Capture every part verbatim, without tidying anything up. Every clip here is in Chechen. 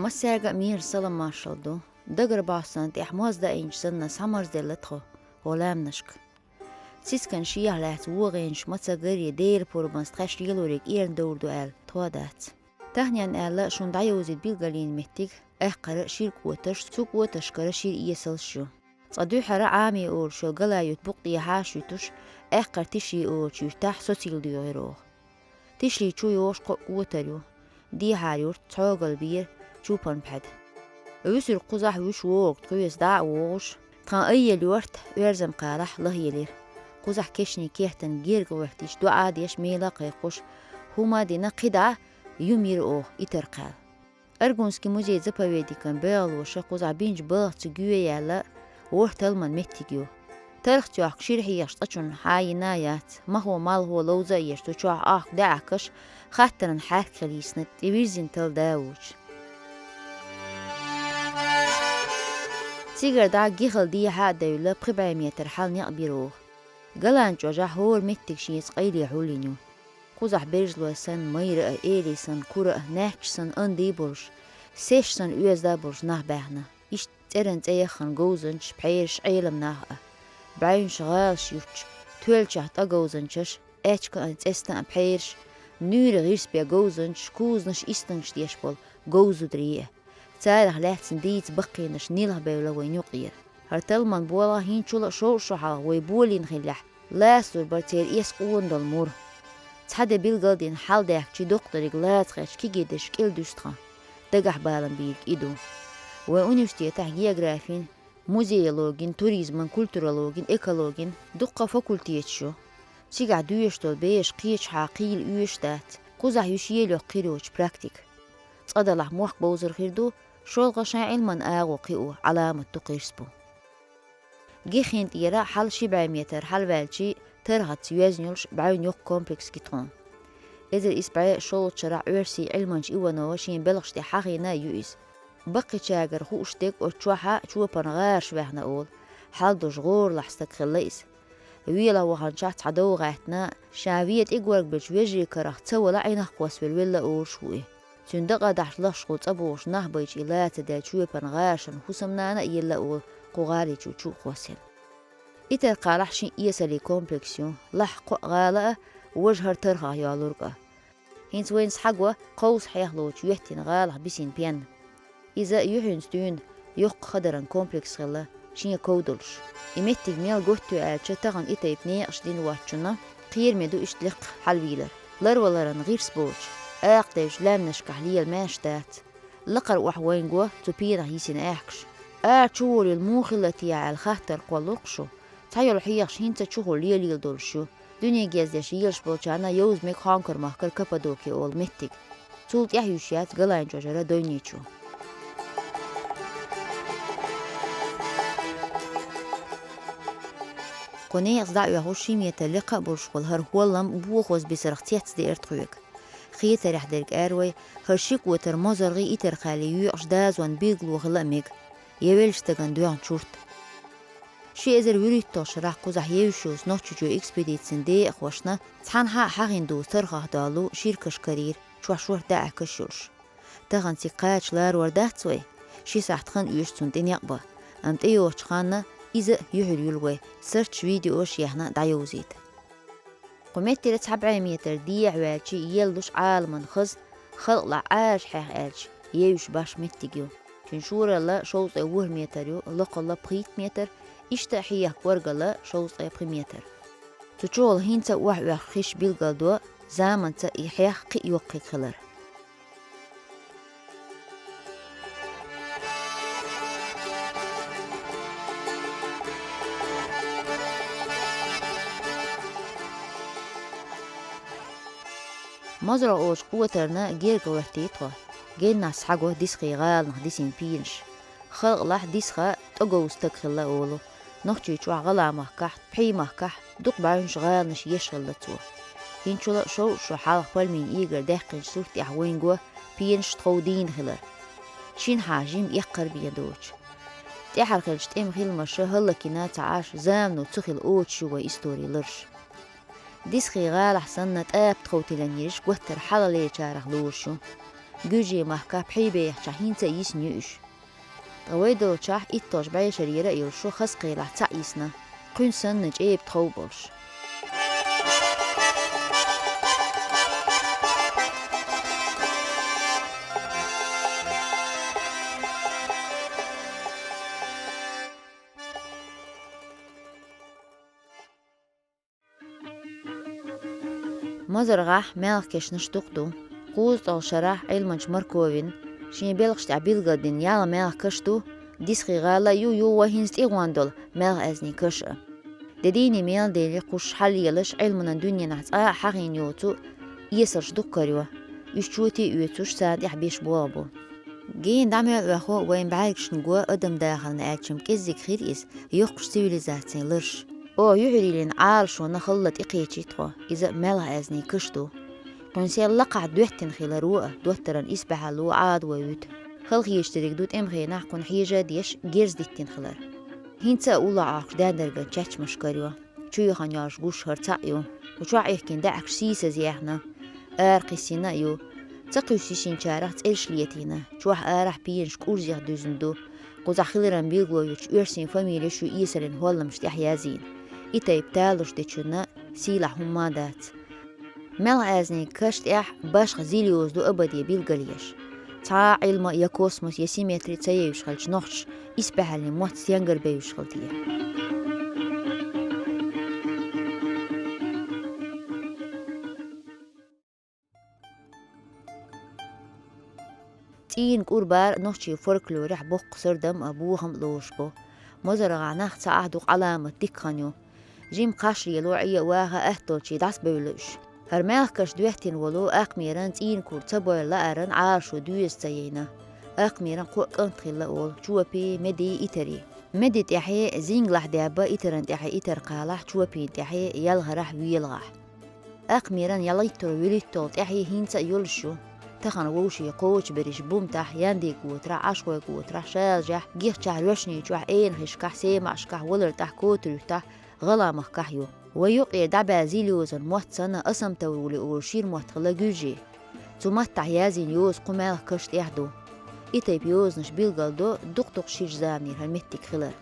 Массаьрга а мера салам-маршалла ду. Дагарбоссарна тӀехь моз даийначу санна схьамарзделла тхо, хӀокху лаьмнашка. Цицкан шех лаьцна вогӀенаш маца гаре Делан пурбанца тхаьш лелориг эрна довр ду аьлла, тхо а дац. Таханенна аьлла, шуна дӀайовзийта билгалйина меттиг, аьккхара шира кӀотарш, цу кӀотаршкара шира эсалш ю. Цкъа дуьххьара Ӏаме олуш йолу Галай-Юьртан букъа тӀехьа шуьйтуш, аьккхара Тишри олучу юьртахь социйла дуьйгӀира оха. Тишри чу йогӀуш кхо а кӀотар ю: Дехьара-Юрт, Цхьогалбера, Чупан-Пхьеда. Вуьсург кхузахь вуьш вогӀург тхоьца дӀа а вогӀуш, тхан Айъел-Юьртахь, Оьрзан-Кхалахь лахъелира. Кхузахь кешнийн кехатан герга гӀоьртича доӀа а деш, мела а кхайкхош, хӀума а дина, кхидӀа а юм йира оха Итар-Кхаьлла. Аргунский музей-заповедникан боьхалоша кхузахь бинчу балхаца гоьяьлла, ворхӀ талламан меттиг ю. Тарх цохка шира хьехаш цкъачунна хьа а йина яц, махо-малхо ловза а еш, цу чохь ахка даьӀахкаш, хаттаран хьаьрк хила йисна, тӀевирзина талла да а воцуш. Цигара дӀа гихал дехьа а девлла, пхи бӀе метр хьала некъ бира оха. Галан чӀожахь хӀора меттиг шеца къайле хьулйина ю. Кхузахь бержлой санна майра а, эли санна кура а, наьчча санна анди а болуш, сеш санна оьзда а болуш нах баьхна. Иштта цӀеран цӀе яххана говзанчаш, пхьераш, Ӏелам нах а. БӀаьвнаш гӀалаш юттуш, тоьллачех тӀа говзанчаш, аьчкан а, цӀестан а пхьераш, нуьйра гӀирс бен говзанчаш, кузанаш, истанаш деш болу говзударий а. Царах лаьцна дийца баккхийнаш нилхбевлла вайн юкъера. ХӀара талламан болх хӀинцачул а шовзткъа шо хьалха вай болийна хиллехь, лацалур бара церан эс къона долу мур. Цхьа де билгал а дина, хьалдаьхкича доккха дерг лаца хеташ кегий дерш кӀел дуьсу тхан. Дагахь балам бийриг и ду. Вайн университетехь географин, музеологин, туризман, культурологин, экологин дуккха а факультеташ ю. Цигахь доьшуш долу бераш кхечахьа кхийла оьшуш дац, кхузахь юьш ела йоккха хир йоцуш практика. Цкъа далахь мохк бовзар хир ду, шолгӀа шайн Ӏилман агӀо кхио Ӏаламат ду, кхирс бу. Гиххин тӀера хьала ши бӀе метр хьалаваьлчий, тархаца йоьзна йолуш бӀаьвнан йоккха комплекс ги тхуна. Эзар исс бӀе шолгӀачу шарахь оьрсийн Ӏилманча Иванова шен белхаш тӀехь хьахийна а ю иза. Баккхийчаьргара хууш дерг оцу чохь а чопан гӀараш ваьхна олу, хьал долуш гӀоралахь стаг хилла иза. Велахь ваханчохь цхьа дов гӀаьттина, ша вен тӀе горгабеллачу вежарий карах ца вала Ӏинах кхоссавелла велла олуш ву и. Цуьнан дакъа дахьаш лаххашхула цӀа богӀуш нах байча и лаца делла чопан гӀарашан хӀусамнана а елла олу кху гӀали чу чу а кхоссина. Итар-Кхалахь шина эсалийн комплекс ю, лахахь кхоъ гӀала а, важа хӀара тархах йолург а. ХӀинца вайна схьаго кховса хьехалочу йоьттина гӀалах бисина пен. Иза юьхьанца дуьйна йоккха хадаран комплекс хилла, шен ков долуш. И меттиг мел готта ю аьлча, тахана и тайпа некъаш дина воцчунна кхераме ду иштта лекха хьалавийлар. Ларваларан гӀирс боцуш, акха девллачу лаьмнашкахь лела маьрша дац. Лакхара охьа вайна го цу пенах йисина аьхкаш. Ара чу волийла муха хилла те аьлла хаттар кхоллалуш шу, цхьайолу хьехаш хӀинца а чухула лелийла долуш ю. Дуьне гездеш елаш болчарна йовза мега Хонкар-махкара Каппадокия олу меттиг. Цул тӀаьхьа юьсуш яц Галайн чӀожара Дойнечу. Кху некъаца дӀа а оьхуш, ши метр лекха а болуш волу хӀара хӀоллам бохоза бисарх цецдеара тхоьга. Хетарехь дерг ара вай, хӀара ши котар мозаргӀий Итар-Кхаьллий йоькъуш дозанан билгало хила а мега, я веллачу стагана доьгӀна чурт. Ши эзар вуьрхӀитталгӀачу шарахь кхузахь евзаш йолчу Нохчийчоь экспедицин декъахошна цхьанхьа а хьахийна ду тархах долу ширкаш карийра, чохь шорта даьӀахкаш йолуш. Тахана цига кхача ларор дац вай, ши сахьт хан оьшу цунна тӀе некъ бан, амма тӀейогӀучу ханна иза а юьхьар юьллу вай, сурташ, видеош а яьхна дӀайовзийта. Кху меттера цхьа бӀе метр дехьа ваьлча еллуш Ӏаламан хазна, халкъалахь Ӏаьржа хьех аьлча, евзаш башха меттиг ю. Цуьнан шоралла шовзткъе ворхӀ метр ю, локхалла пхийтта метр, иштта а хьеха кӀоргалла шовзткъе пхи метр. Цу чухула хӀинца а охьаоьхуш хиш билгалдо заманца и хьех кхин а йоккхиг хилар. МозаргӀа олучу кӀотарна герга гӀоьртий тхо, геннахь схьаго дисхий гӀаланах дисина пенаш. Халкъалахь дисха тӀоговза стаг хилла олу. Нохчийчохь, ГӀалгӀай махкахь, Пхьий махкахь дукха бӀаьвнаш, гӀаланаш еш хилла цо. ХӀинцачул а шовзткъа шо хьалха Пальмин Игора даьккхинчу сурт тӀехь вайна го пенаш тхов дийна хилар. Шинахьа жима эккхар бен доцуш. ТӀехьара хиллачу тӀеман хиламаша хӀаллакйина ца Ӏаш, замано ца хилла оцуш ю вайн историн лараш. Дисхий гӀалахь санна тӀапа тхов тиллина ерш гуттар хьалхалерчарах лоруш ю. Гуьржийн махкахь Пхьийбехчахь хӀинца а йисна ю уьш. Ткъа вай долчохь итталгӀачу бӀешарера а йолуш шу хаза кхелахь цхьаъ йисна, кхуьнан санна чӀеба тхов болуш. МазаргӀахь маьлхан кешнаш дукха ду. КхузткъалгӀа шарахь Ӏилманча Марковин шен белхаш тӀехь билгалдина ялх маьлхан каш ду, Дисхий гӀала а ю, юха вай хӀинца тӀегӀон долу маьлхан-аьзнийн каш а. Де дийне мел дели, кхуьш хьалаелаш Ӏилманан дуьненахь цкъа а хьахийна йоцу эсарш дукха карайо. Уьш чоте а оьцуш, царна тӀехь беш болх бу. Гена дӀа мел оьху вайн бӀаьргашна го адам дахарна аьлча-м кӀеззиг хир иза, йоккхачу цивилизацин лараш. Оха юьхьарлина Ӏалашонан халла тӀекхечи тхо, иза маьлхан-аьзнийн каш ду. Кхуьнан сел лакхахь доьттина хиларо а, доттаран исбаьхьалло Ӏадавой вуьту. Халахеташ дерг ду тӀеман хенахь кхунна хьежа а деш, герз диттина хилар. ХӀинца а уллохь Ӏохкуш даьндарган чачмаш карайо. Чуйохана йолуш гуш хӀара цхьаъ ю. Кху чохь ихкина даьӀахкаш сийсазъяьхна, ара кхиссина а ю. Ца кхуьссу йисинчарах цӀераш летийна, чохь арахь пенаш кӀурзех дуьзна ду. Кхузахь хиларан билгало йолчу оьрсийн фамилеш ю эсаран хӀолламаш тӀехь язйина. И тайпа талуш дечунна сийлахь хӀумма а дац. Маьлхан-аьзнийн каш тӀехь башха зил йоза ду абаде билгалъеш. Цхьа а Ӏилма я космос, я симметри ца евзаш хилча, нохчаша исбаьхьаллин мотт стенгара бевзаш хила те? ЦӀийнан кӀур бар нохчийн фольклорехь боккха сардам а, бохам а лоруш бу. МазаргӀахь нах ца Ӏахь дукха Ӏаламат дика хан ю. Жима кхаш лело, Ӏе а, ваха а атталчий дӀасабевлла уьш. ХӀара маьлхан каш доьттина волу Акхмеран цӀийнан кура ца бойла лааран Ӏалашо доьза ца яйна. Акхмеран кхоъ кӀант хилла олу: Чопи, Меди, Итари. Меди тӀаьхье Зингалахь даьбба, Итаран тӀаьхье Итар-кхалахь, Чопин тӀаьхье Ялхарахь, ВелгӀахь. Акхмеран ялхитталгӀа, вуьрхӀитталгӀа тӀаьхье хӀинца а йолуш ю. Тахана вовшийн кхочушберриш Бумтахь, Яндиг-Готарахь, Ӏашхой-Готарахь, Шалажехь, Гихчахь, Роьшничохь, Энахишкахь, Семашкахь, Валар-ТӀехь, Котаруьттахь, ГӀалгӀай махкахь ю. Вайн юкъера дӀабаьлла зил йозан мотт санна, Асамтаур уьллу олу шира мотт хилла гуьржийн. Цу маттахь язйина йоза кху маьлхан каш тӀехь ду. И тайпа йозанаш билгалдо дукха-дукха ширачу заманера хӀара меттиг хилар.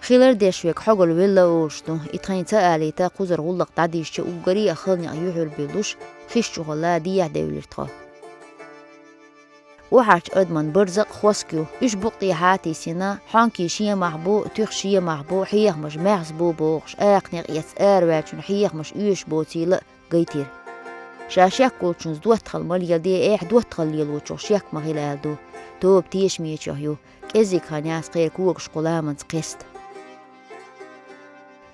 Хилар деш верг хьогалла велла олуш ду, и тхайна ца алийта, кхузара гӀуллакх дӀадийшча, уггаре а хала некъ юьхьар буьллуш, хиш чухула дехьа девлира тхо. Охьарчу адаман барзакъ хоск ю. Уьш букъ тӀехьа тийсина, хьонкий шен мах бу, туьха шен мах бу, хьехамаш маьхза бу бохуш, акха некъ эцна араваьллачун хьехамаш оьшуш боцийла а гайтира. Ша шек волчунца доттагӀалла ма леладе, эхь доттагӀалла лелочух шек ма хила аьлла ду. Тоба тешамечех ю, кӀеззиг хан яц кхеран когаш кху ламанца кхеста.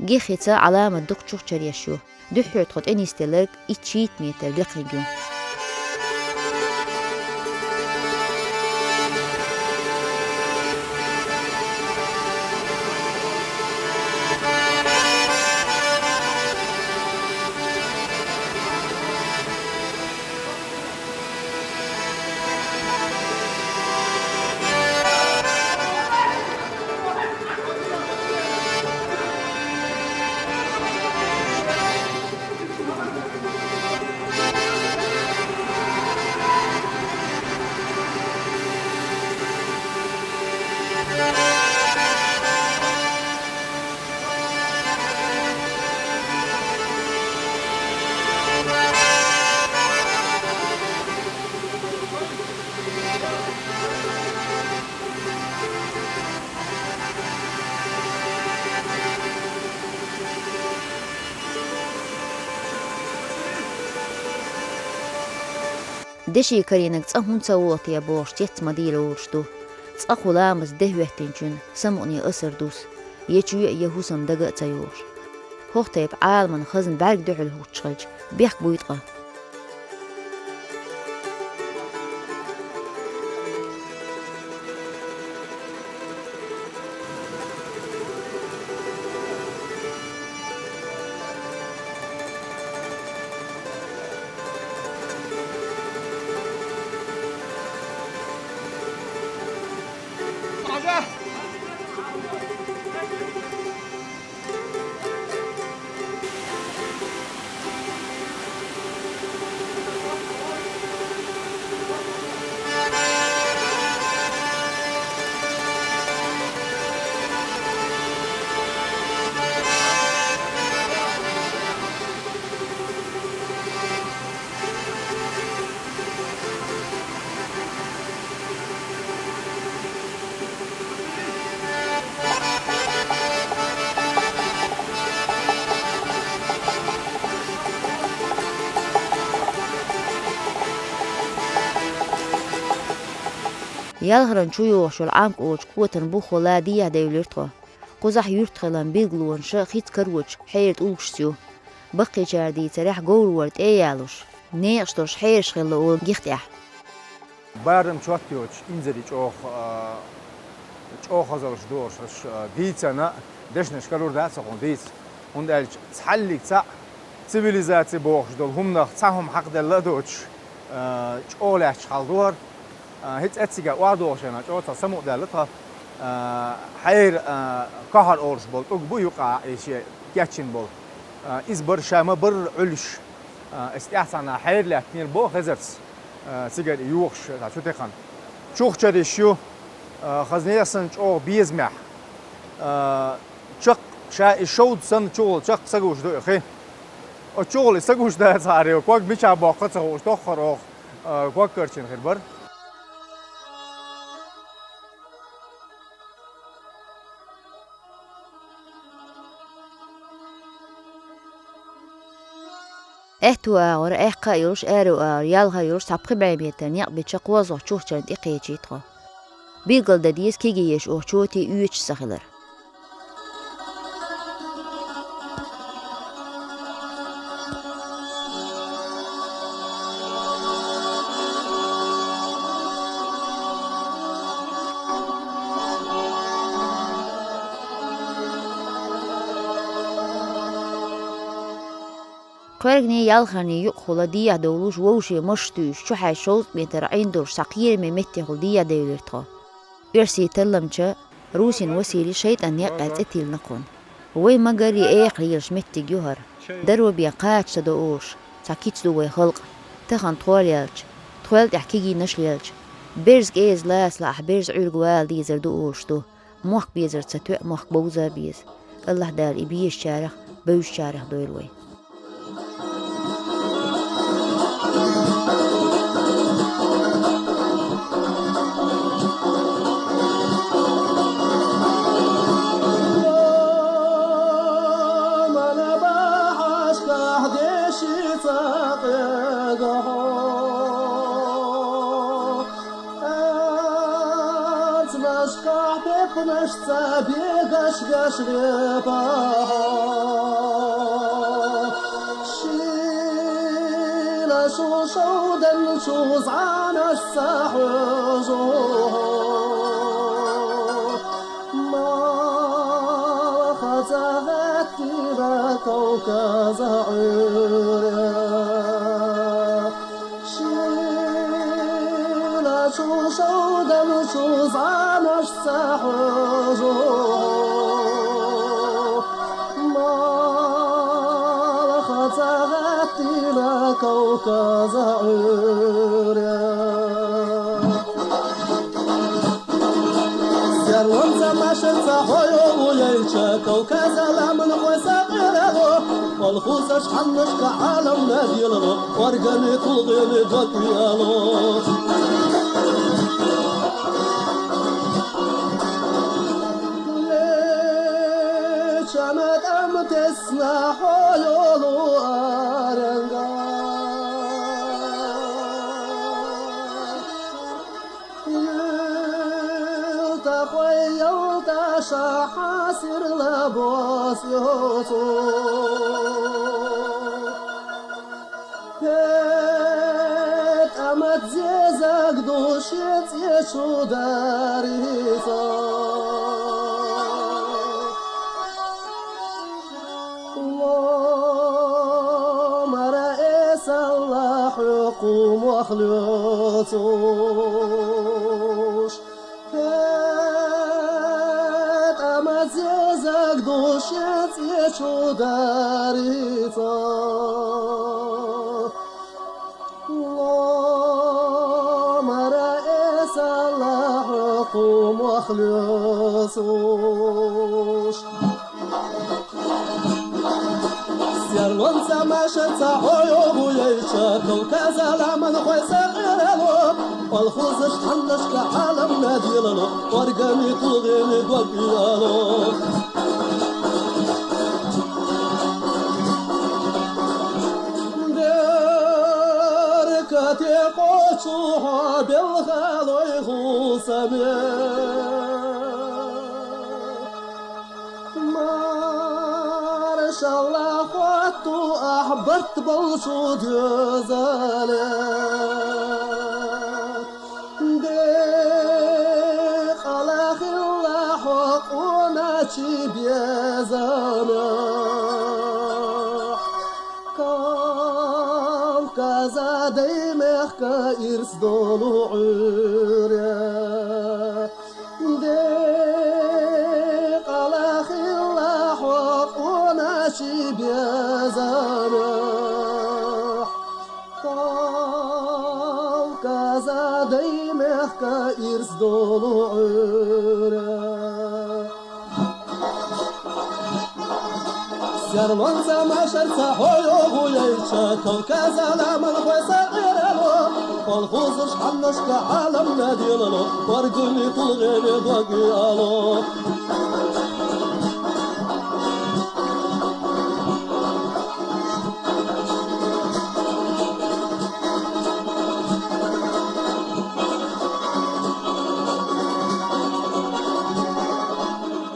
Гиххица Ӏаламат дукха чухчаръеш ю. Дуьххьара тхо тӀе нисделларг итт-шийтта метр лекхиг ю. Деши карийнарг цӀа хӀунда ца воху те бохуш, цец ма дийла олуш ду. Цкъа кху ламаза де хӀоьттинчун самукъане асар дус, я чоь а, я хӀусам дага а ца йолуш. ХӀокху тайпа Ӏаламан хазна бӀаьрг дуьхьал хӀуттуш хилча, бехк буй ткъа. Ялхаран чу йогӀуш йолу Ӏамка олучу котана буххала дехьа девлира тхо. Кхузахь юьртахилан билгалонаш хица карочу хьеран тӀулгашца ю. Баккхийчара дийцарехь, говрора тӀе а ялош, некъаш долуш хьераш хилла олу гихтӀехь. Барам чот йоцуш инзаре чӀогӀа, а, чӀогӀа хазаллаш ду аша, аша, а, дийцина, дешнаш карор дац хьуна дийца. ХӀунда аьлча цхьаллиг цхьаъ цивилизаци бохуш долу хӀуманах цхьа хӀума хьакхаделла а доцуш, а, чӀогӀа лаьтташ хьал ду хӀара. А, хӀинца эццига охьадогӀуш хенахь чӀогӀа цхьа самукъадаьлла тхан, а, хьеран, а, кахьар олуш болу тӀулг бу юкъахь и шен кечйина болу. А, иза бара ша ма-барра Ӏуьллуш. А, аса тӀаьхьа цхьана хьера лаьттинера боху хезарца, а, цигара и юхуш цхьа чу текхна. Чухчара йиш ю, а, хаза нехан санна чӀогӀа безамехь. А, чаккха ша и шовда санна чухула чаккха са гуш ду и хи. Оцу чухула и са гуш дацахьара, ког мичахь боккху а ца хууш, тоххара оха, а, ког карчийна хир бара. Аьтту агӀор, аьккха а йолуш, аьрру агӀор ялхара йолуш цхьа пхи бӀе метр некъ бича кхозлагӀчу чухчарна тӀекхечи тхо. Билгалдан деза, кегий еш оха чоте оьцуш ца хилар. Кхоьргний, ялхарний юкъахула дехьа довлуш, вовшийн машаш туьйсуш, чухьаьжча шовзткъа метр Ӏин долуш цхьа кхераме меттехула дехьа девлира тхо. Оьрсийн талламча Русин Василий «ШайтӀан некъ» аьлла цӀе тиллина кхунна. Вай ма-гарра, эха лелаш меттиг ю хӀара. Даро бен кхача ца до олуш, цхьа кица ду вай халкъ. Тахана тхол яьлча, тхол тӀехь кегийнаш лелча, берза кӀеза лаца лаахь, берза Ӏуьйриг вала дезар ду олуш ду. Мохк безар ца тоьа, мохк бовза а беза. АллахӀ Дала и безачарах, бевзачарах дойла вай. Цкъа пепнашца бегаш-гаш лепахьо, шила шу шовдан чу зӀанашца хьожу. Малхаза гӀеттира Кавказа Ӏуьйре. Шила чу шовдан чу зӀанашца хьожу, малхаза гӀеттира Кавказа Ӏуьйре. Серлонца машинца хьо йолу яйча, Кавказа ламан хьо сакъерало, колхозаш хьаннашка Ӏаламна делало, органи тулгӀени докъияло. Леча ма тӀам тесна хьо йолу аренга. Къоял тӀа ша хьасирла бос йоцу. ХӀетӀа-мат зезаг ду шецӀечу дарица. Ломара эсалла хӀу къумах лоцуш. ХӀетӀа-мат зезаг ду шецӀечу дарица. Ломара эсалла хӀу къумах лоцуш. Серлонца машаца хьо йогӀу яйча, Кавказала манхой сакъирало, Алхузаш хьаннашка Ӏаламна дилало, Оргами тулгӀени гогияло. Беркате къочу хьо белхалой хусаме. Маршалла хотту ахь барт болчу доьзале. Декъала хилла хьо къоначи безана. Кавказа даймехка ирс долу Ӏуьре. Декъала хилла хьо къоначи безана. Кавказа даймехка ирс долу Ӏуьре. Серлонца машарца хьо йогӀу яйча, Кавказала манхой сакъирало, Алхузаш хьаннашка Ӏаламна дилало, Оргами тулгӀени гогияло.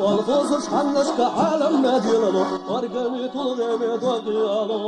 Алхузаш хьаннашка Ӏаламна дилало, Оргами тулгӀени гогияло.